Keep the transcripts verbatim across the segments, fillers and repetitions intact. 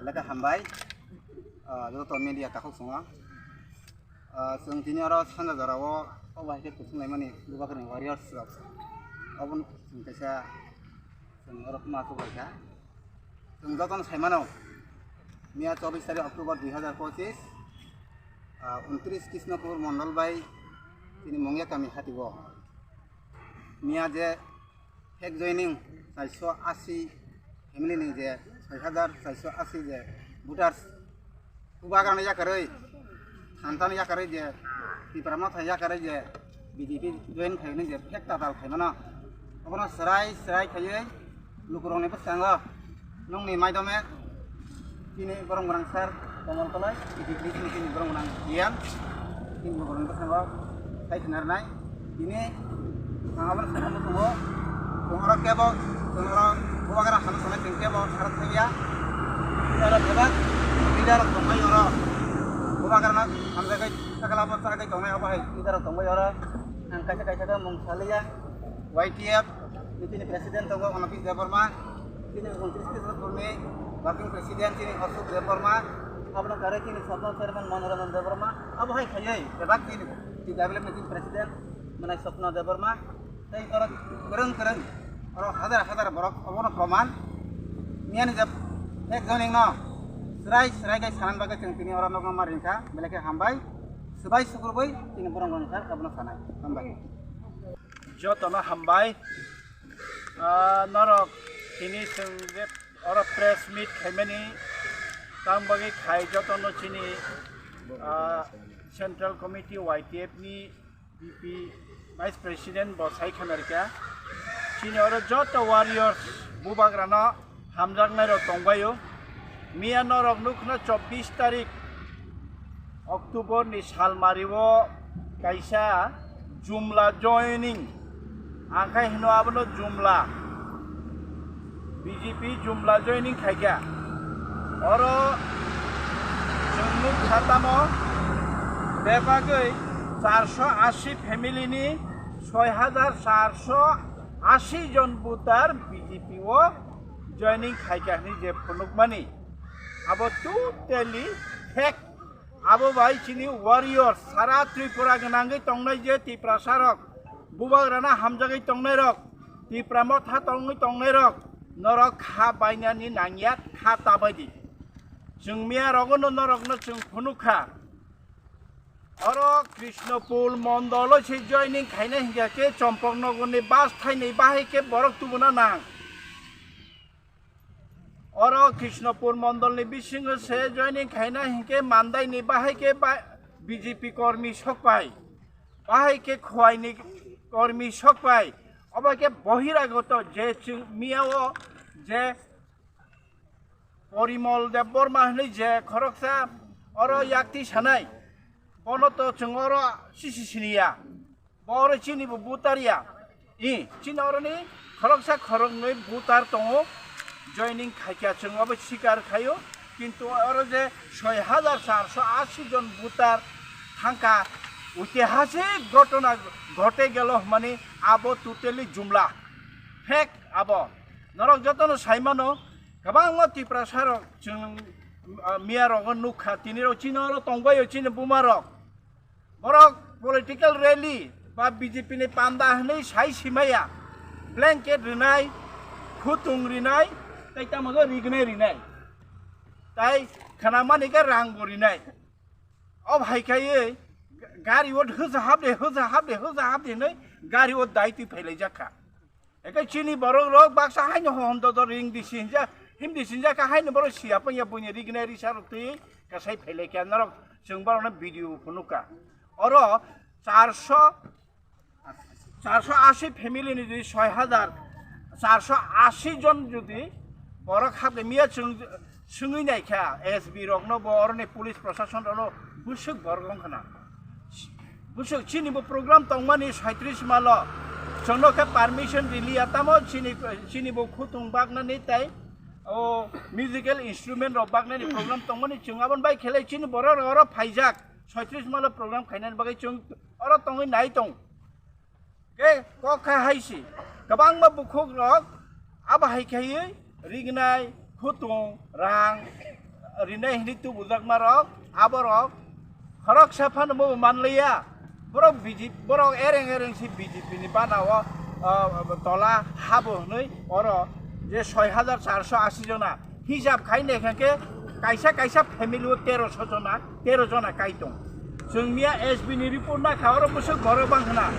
Belai khe hambai, ah, joto media takhuk chungo. Ah, chwng tini oro sanja jorao o bai khe kuchung laimani Bubagrani warriors rok. Obono chwng kaisa chwng oro ma chubaikha. Chwng jotono saimano, miya chobbish tarik October dui hazar pochis, ah, untris Krishnapur Mondol bai tini Mongya kami hatio. Miya je fake joining chaiso asi family ni je soi hazar chaiso asi je voters Bubagrano yakarwi, Thantano yakarwi je, Tipra Motha yakarwi je B J P join khaini je fake tatal khaimano, obono srai srai khaiwi lukurokni bwskango nungni maidome chini borong gwnang sir Kamal Kolai, B J P chini, chini borong gwnang D M, chini borong bwskango sai khnarnai. Tini ang abono sana muchungo, chwng oro kebo, chwng oro Bubagra hano sanai chwng kebo aro thangya. Leader rok bebak, leader rok tongbai oro. Bubagrano hamjagwi sakala bo chagwi tongnai obo hai leader rok tongbai oro. Ang kaisa kaisa khe mung saliya. Y T F ni chini president tongo Onopis Debbarma, chini untris Krishnapurni working president chini Ashok Debbarma, abono kare chini Sopna chairman Manoranjan Debbarma, abo hai khaiwi bebak chini T W F ni chini president mwnai Sopna Debbarma, tei oro kwrwng kwrwng oro hazar hazar borok obono proman. Miyani je fake joining no srai srai khe sanani bagwi chwng tini oro nokno ma ringkha, belai khe hambai, swbai sukrubwi chini borok rok wngkha abono sanai. Hambai. Jotono hambai. Ah, norok tini chwng je oro press meet khaimani tang bagwi khai jotono chini, ah, Central Committee Y T F ni V P Vice President bo sai khamarikha. Chini oro joto warriors Bubagrano hamjaknairok tongbaio. Miya norok nukna chobbish tarik October ni salmario kaisa jumla joining, angkhai hino abono jumla, B J P jumla joining khaikha. Oro chwng nukha tamo bebagwi charso asi family ni soi hajar charso asi jon voter B J P o joining khaikha hwnwi je phunukmani, abo totally fake. Abo bai chini warrior sara Tripura gwnangwi tongnai je Tiprasa rok, Bubagrana hamjagwi tongnai rok, Tipra Motha tongwi tongnai rok, norok kha bainani nangya, kha tabai di. Chwng miya rogono norokno chwng phunukha. Oro Krishnapur mondolo se joining khaina hingkha khe Chompoknogorni bus thainwi bahai khe borok tubuna nang. Oro Krishnapur mondolni bisingo se joining khaina hingkhe Mandaini bahai khe ba-, B J P kormi sokpai, bahai khe Khwaini kormi sokpai, obo khe bohiragoto je chwng miyao je Porimol Debbarma hwnwi je khoroksa oro yakti sanai, bono to chwng oro sisi siniya. Bo oro chini bo butar ya. I, chini oroni khoroksa khoroknwi butar tongo. Joining khaikha chwng obo sikar khaio. Kintu oro je soi hajar charso asi jon butar thangkha, oitihasik ghotona ghote gelo hwnmani abo totally jumla. Fake abo. Norok jotono saimano, kwbangma Tiprasa rok chwng, ah, miya rogo nukha, tini rok chini oro tongbaio chini buma rok. Borok political rally ba B J P ni panda hwnwi sai simaya, blanket rinai, khutung rinai, tei tamo khe rignai rinai, tai khnamani khe rang bo rinai. O hai khaiwi gari o hwsa hapde, hwsa hapde, hwsa hapde hwnwi gari o dai twi phailaijak kha. Eke chini borok rok baksa haino hom dodo ring di sinja, him di sinja kha haino borok siya panya buini rignai risa rok twi kasai phailai kha norok chwng borok no video phunukha. Oro charso, charso asi family ni jodi soi hajar, charso asi jon jodi borok hapde miya chwng swngwi naikha, S B rokno bo oroni police prosason rokno bwswk borok wngkhana. Bwswk chini bo program tongmani saitris malo, chwngno khe permission riliya tamo chini, chini bo khutung baknani tei o musical instrument rok baknani program tongmani chwng aboni bai khelai chini borok rok oro phaijak saitris malo program khainani bagwi chwng oro tongwi nai tong. Khe kok kha hai si, kwbangma bukhuk rok abo hai khaiwi rignai, khutung, rang, rinai hini tubujakma rok, aborok khoroksa phano bo manliya. Borok B J P, borok ereng ereng si B J P ni bana o, o, tola habo hwnwi oro je soi hajar charso ashi jona hisab khai naikha khe kaisa kaisa family o terosho jona, tero jona kai tong. Chwng miya S B ni report nakha oro bwswk borok bang khna.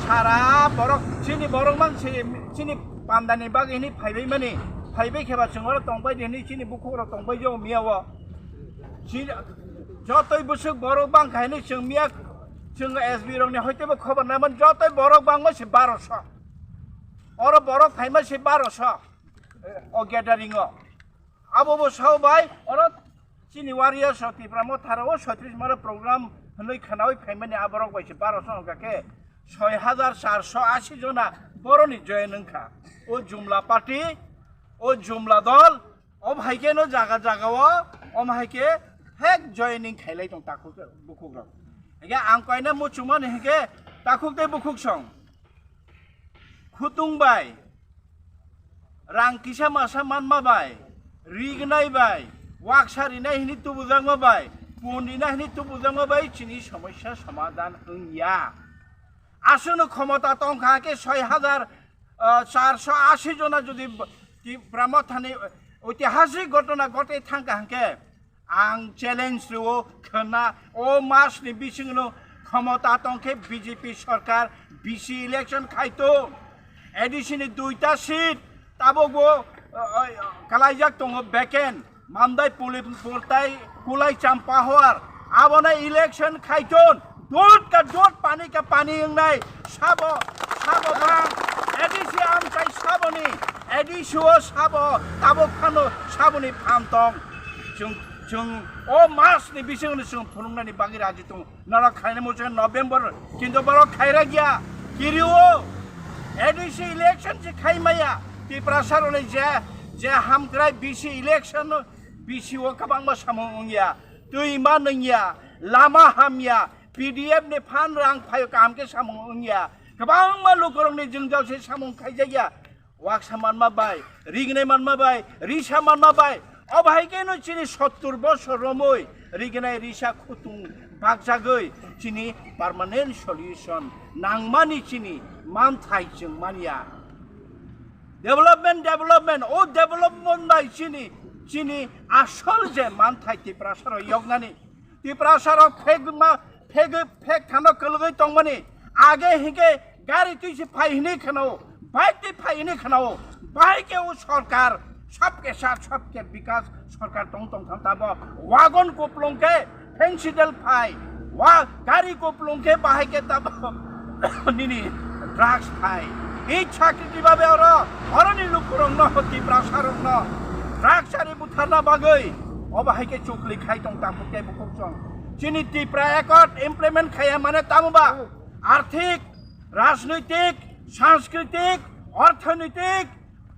Sara borok chini borok mang se chini pandani bagwi hini phaibai mani, phaibai kheba chwng oro tongbai di hini chini bukhuk rok tongbai jago miya o. Chini jotoi bwswk borok bang kha hini chwng miya chwng S B rok ni hoitebo khobor nai man jotoi borok bangma se baroso. Oro borok phaima se baroso o gathering o. Abo bo sao bai oro chini warriors rok Tipra Motha rok o soitris maro program hwnwi khwnawi phaimani aborok bai se baroso hwnkha khe soi hajar charso ashi jona boroni join wngkha. O Jumla party, o Jumla dol, o hai khe no jaga jaga o, o hai khe hek joining khailai tong takhuk bukhuk rok. Hingkhe ang koina muchungmani hingkhe takhuk tei bukhuk song. Khutung bai, rang kisa masa manma bai, rignai bai, waksa rinai hini tubujakma bai, pun rinai hini tubujakma bai chini somosya somadhan wngya. Aswkno khomota tongkha khe soi hajar, ah, charso ashi jona jodi b-, Tipra Mothani oitihasik ghotona gotwi thangkha hwnkhe, ang challenge rwo khwna o mas ni bisingno khomota tongkhe B J P sarkar B C election khaito. A D C ni duita seat tabukbo, uh, uh, kalaijak tongo vacant. Mandai Pulipur tai Kulai Champahor. Abono election khaiton. Dot ka dot pani ka pani wngnai. Sabo, sabo bang. A D C amchai saboni. A D C o sabo tabuk phano saboni phan tong. Chwng, chwng o mas ni bisingno chwng phunuknani bagwi raji tongo. Norok khaina muchung November, kintu borok khaira gya. Kirio, A D C election se khaimaya. Tiprasa roni je, je hamkrai B C election, B C o kwbangma samung wngya. Twi ma nungya, lama hamya, P D F ni phan rang phaio kaham khe samung wngya. Kwbangma lukurokni jwngjal se samung khaijakya. Waksa manma bai, rignai manma bai, risa manma bai, o bahai khe no chini sottur bosor romwi rignai risa khutung bakjagwi chini permanent solution nangmani chini manthai chwng manya. Development, development, o development bai chini, chini asol je manthai Tiprasa rok yoknani. Tiprasa rok phek ma, phek, phek thano kwlwgwi tongmani. Age hingke gari twi se phai hini kheno, bike twi phai hini kheno, bike o sarkar, sabke saath, sabke bikas sarkar tong tong thang tabo. Wagon kuplung ke, pencil phai, wa, gari kuplung ke bahai ke tabo. Nini drugs phai. Ei chakri bhabe oro, oroni lukurokno, Tiprasarokno drugs ari butharna bagwi, obo hai khe chukli khai tong takhuk tei bukhuk chwng. Chini Tipra Accord implement khaiya mane tamo ba? Arthik, rajnoitik, sanskritik, orthonoitik,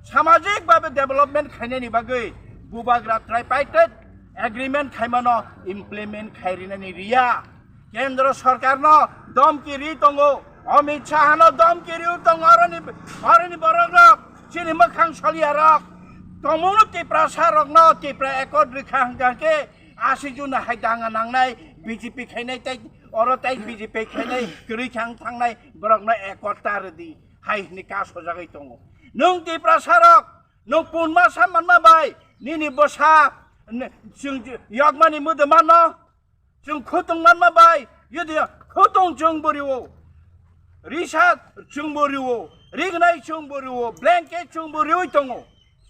samajik bhabe development khainani bagwi bubagra tripartite agreement khaimano implement khairinani riya. Kendro sarkarno domki ri tongo, Amit Shahano domki ri tongo, aroni, aroni borokrok, chini mwkhang soliyarok. Tongmungno Tiprasarokno Tipra Accord rikha hwnkha khe, asi juna hai danga nangnai, B J P khainai tei oro tei B J P khainai kwrwi khe ang thangnai, borokno Accord ta rwdi, hai hwnwi ka sojagwi tongo. Nwng Tiprasarok, nwng punma sa manma bai, nini bwsa, n-, chwng yokmani mwdwmano, Chwng khutung manma bai, yodi khutung chwng bo rio, risa chwng bo rio, rignai chwng bo rio, blanket chwng bo riwi tongo.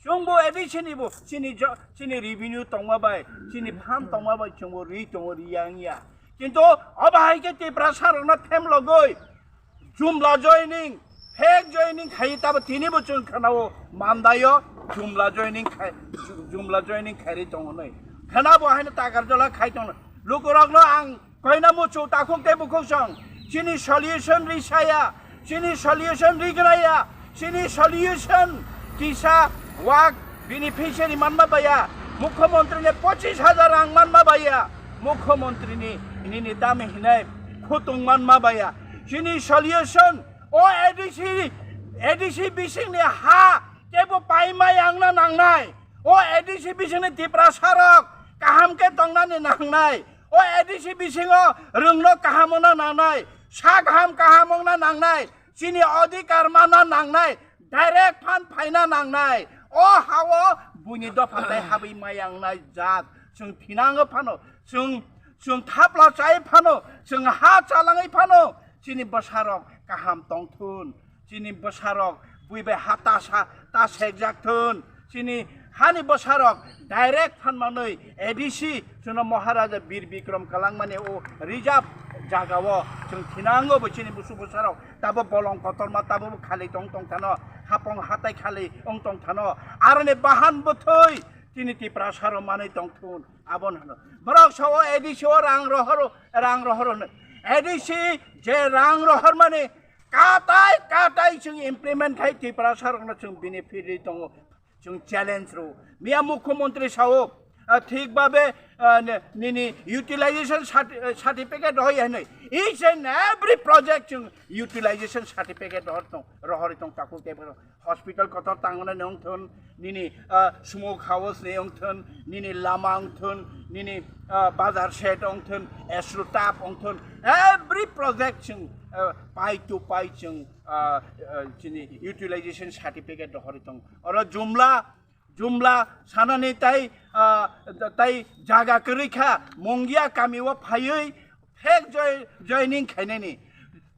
Chwng bo A D C ni bo chini jo-, chini revenue tongma bai, chini phan tongma bai chwng bo ri tongo, riya wngya. Kintu obo hai khe Tiprasarokno them logoi, Jumla joining, fake joining khai tabo tini bo chwng khwnao mandaio jumla joining khai, jumla joining khairi tongo nai. Khwnabo haino takarjola khai tongo. Lukurokno ang koina muchu takhuk tei bukhuk song. Chini solution ri saya, chini solution ri gnaya, chini solution kisa wak beneficiary manma baya, mukhyamantri ni pochis hajar rang manma baya, mukhyamantri ni nini dami hinai khutung manma baya. Chini solution, o A D C, A D C bisingni ha kebo paima yangna nangnai. O A D C bisingni Tiprasarok kaham Nangnani nangnai, o A D C bisingo rwngno kaham wngna nangnai, sa kaham kaham wngna nangnai, chini odhikar manna nangnai, direct fund phaina nangnai, o hao buini dopha tai habwi maya wngnai jat. Chwng thinango phano, chwng, chwng thapla chai phano, chwng ha chalangwi phano, chini bwsarok kaham tongthun. Chini bwsarok bui bai ha ta sa, ta sekjak thun. Chini hani bwsarok direct phan manwi A D C chwngno Maharaja Bir Bikram kalangmani o reserve jagao chwng thinango bo chini busu bwsarok tabo bolong kotorma tabo bo khali tong tong thano, hapong hatai khali wng tong thano, aroni bahan bwthwi chini Tiprasarok manwi tong thun. Aboni hano borok sao A D C o rang rohoro, rang rohoro hwnwi. A D C je rang rohormani katai katai chwng implement khai Tiprasarokno chwng benefit rwi tongo, chwng challenge rw. Miya Mukhyamantri sao, ah, thik babe, ah, ne-, nini utilization certi-, ah, certificate rohoi hwnwi. Each and every project chwng utilization certificate rohor tong, rohorwi tong takhuk tei borok hospital kotor tangnani wngthun, nini, ah, smoke house ni wngthun, nini lama wngthun, nini, ah, bazar shed wngthun, asro tap wngthun, every project chwng, ah, pai to pai chwng, ah, ah, chini utilization certificate rohorwi tong. Oro jumla, jumla sanani tai, ah, tai jaga kwrwi kha, Mungia kami o phaiwi, Phek joi-, joining khainani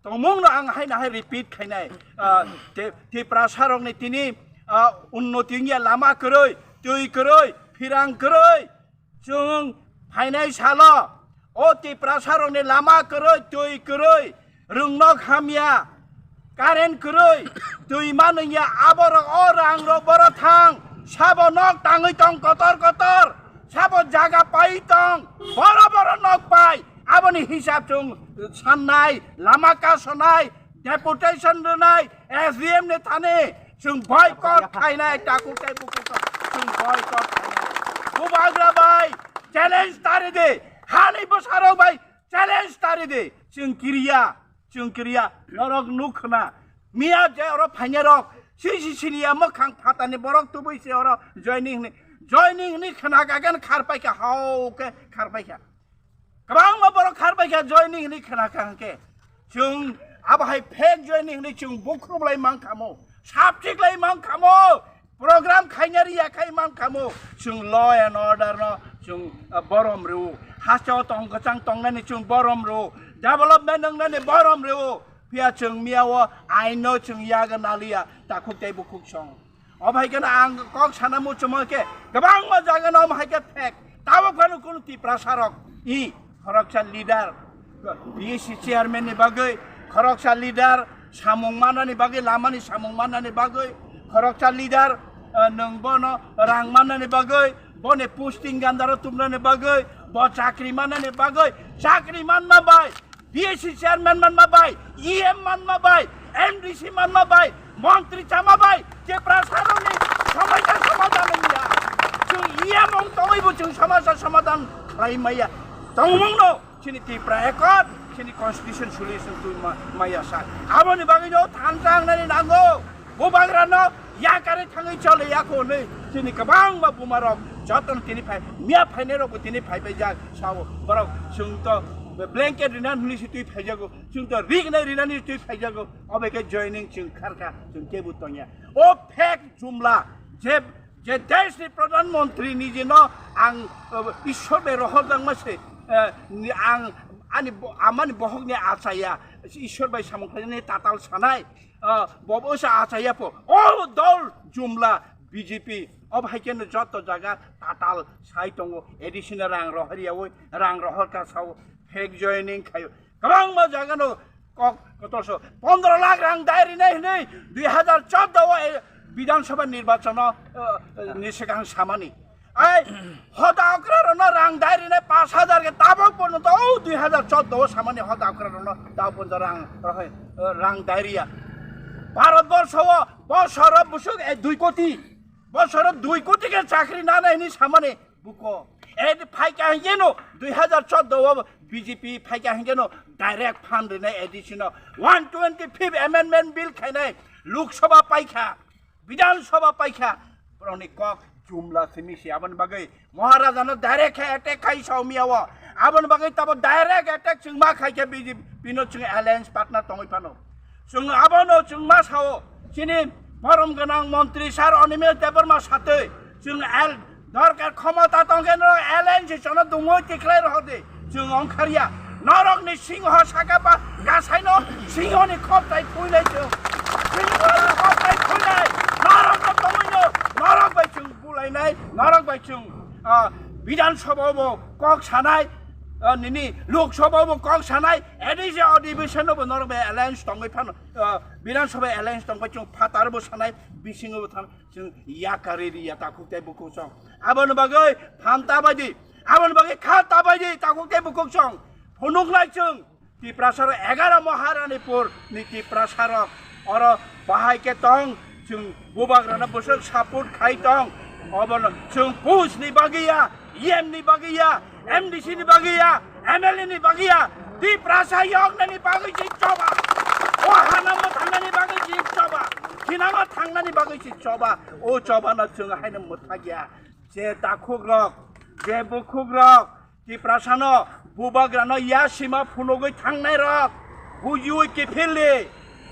tongmungno ang haino hai repeat khainai. Ah, Ti-, Tiprasarokni tini, ah, unnoti wngya lama kwrwi, twi kwrwi, phirang kwrwi. Chwng phainai salo o Tiprasarokni lama kwrwi, twi kwrwi, rwngnok hamya, current kwrwi, twi manwngya, aborok o rangrok boro thang, sabo nok tangwi tong kotor kotor, sabo jaga pai tong, boro boro nok pai, aboni hisab chwng sannai, lama kasonai, deputation rwnai, S D M ni thani chwng boycott khainai, takhuk tei bukhuk chwng boycott khainai. Bubagra bai challenge tari di, hani bwsarok bai challenge tari di, chwng kiriya. Chwng kiriya, norok nuk khna. Miya je oro phainai rok, C C C ni ya mwkhang phatani borok tubui se oro joining hwnwi, joining hwnwi khna kha khe khar pai kha, hao khe khar pai kha. Kwbangma borok khar pai kha joining hwnwi khna kha hwnkhe. Chwng abo hai fake joining hwnwi chwng bukhrup lai mang khamo, sapchik lai mang khamo. Program khaina riya khai man kamo, chwng law and order no chwng, ah, borom rw. Hasteo tong kwchang tongnani chwng borom rw. Development wngnani borom rw. Phiya chwng miya o aino chwng yaga naliya, takhuk tei bukhuk song. O hai kheno ang kok sana muchuma khe, kwbangma jaga no hai khe thek. Tabuk phano kunu Tiprasa rok i khoroksa leader, B S C chairman ni bagwi, khoroksa leader samung manani bagwi, lamani samung manani bagwi, khoroksa leader, eh, nwng bono rang manani bagwi, boni posting gandaro tumnani bagwi, bo chakri manani bagwi, chakri manma bai, B S C chairman manma bai, E M manma bai, M D C manma bai, montri chama bai, Tiprasa rokni somosya somadhan wngya. Chwng E M wng tongwi bo chwng somosya somadhan khlai maya. Tongmungno chini Tipra Accord, chini constitution solution twi ma-, maya sa. Aboni bagwi no thansa wngnani nango. Bubagrano yakarwi thangwi chole yako hwnwi chini kwbangma bumarok jotono tini phai, miya phainairokbo tini phaibaijak sao. Borok chwng to blanket rinan hwnwi se twi phaijago, chwng to rignai rinani twi phaijago. Obo khe joining chwng kharkha, chwng kebo tongya. O fake jumla je, je deshni pradhan mantri nijino ang, uh, Ishwar bai rohorjakma se, uh, ni ang ani bo-, amani bohokni achaya, Ishwar bai samung khlainani tatal sanai, uh, bo bo se achaya pho. O dol jumla B J P, o hai khe no joto jaga tatal sai tongo, additional rang rohor yaui, rang rohor ka sao, fake joining khaio. Kwbangma jaga no kok kotor so pondro lakh rang dai rinai hinui dui hazar chordo o, eh, Bidhan Sabha nirbachon o, eh, eh, ni swkang samani. Ai, hoda okra rono rang dai rinai pash hazar khe tabok porjonto o dui hazar chordo o samani hoda okra rono tabok porjonto rang rohoi, eh, rang dai riya. Bharat borsho o bosoro busuk, eh, dui koti, bosoro dui koti khe chakri nanai hinui samani. Buko. Ed phaikha hingkeno dui hazar chordo o B J P phaikha hingkeno direct fund rinai A D C no one twenty-fifth amendment bill khainai Lok Sabha paikha, Bidhan Sabha paikha. Borokni kok Jumla simi si aboni bagwi Maharaja no direct khe attack khai saumia o. Aboni bagwi tabo direct attack chwng ma khai khe B J P no chwng alliance partner tongwi phano. Chwng abono chwng ma sao. Chini borom gwnang montri sir Animesh Debbarma satwi chwng al dorkar khomota tongkhe norok alliance sono dungwi tiklai rohor di. Chwng ongkharya. Norokni singho saka ba gasaino singhoni khoptai phuinai chwng. Singhoni khoptai phuinai. Norokno tongwino norok bai chwng bulainai, norok bai chwng, ah, Bidhan Sabha bo kok sanai, ah, nini Lok Sabha bo kok sanai, A D C adhibeson bo norok bai alliance tongwi phano, ah, Bidhan Sabha alliance tongwi chwng phatar bo sanai, bisingo bo thang, chwng yakari ri ya takhuk tei bukhuk song. Aboni bagwi phan ta bai di, aboni bagwi kha ta bai di takhuk tei bukhuk song. Phunuk lai chwng. Tiprasa rok egaro Maharanipur ni Tiprasa rok oro bahai khe tong, chwng bubagrano bwswk support khai tong. Obono chwng post ni bagwi ya, E M ni bagwi ya, M D C ni bagwi ya, M L A ni bagwi ya, Tiprasa yoknani bagwi se choba. O hano mwthangnani bagwi se choba. Khinama thangnani bagwi se choba. O chobano chwng haino mwthakya. Je takhuk rok, je bukhuk rok, Tiprasano bubagrano yasima phunugwi thangnai rok bujiwi kiphildi,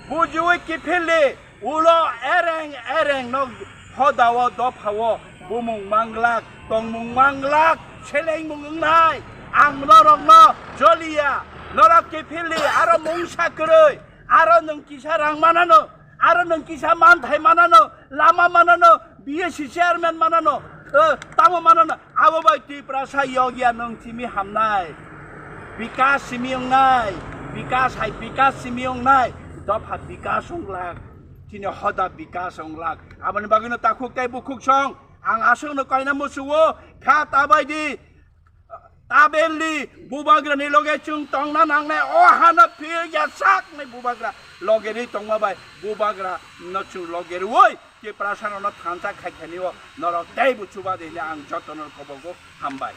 bujiwi kiphildi, ulo ereng ereng no hodao dophao bumung manglak, tongmung manglak, selengmung wngnai. Ang norokno joliya, norok kiphildi, aro mungsa kwrwi, aro nwng kisa rang manano, aro nwng kisa manthai manano, lama manano, B S C chairman manano, eh, tamo manano, abo bai Tiprasa yokya nwng simi hamnai. Bikas simi wngnai, bikas hai bikas simi wngnai, dopha bikas wnglak, chini hoda bikas wnglak. Aboni bagwino takhuk tei bukhuk song, ang aswkno kaina musuo, kha ta bai di. Tabelni bubagrani loge chwng tongna nangnai, o hano phiyok ya sakni bubagra logerwi tongma bai bubagra no chwng logerwi Tiprasa no thansa khaikha ni o norok teibo chuba de hwnwi ang jotono kobogo hambai.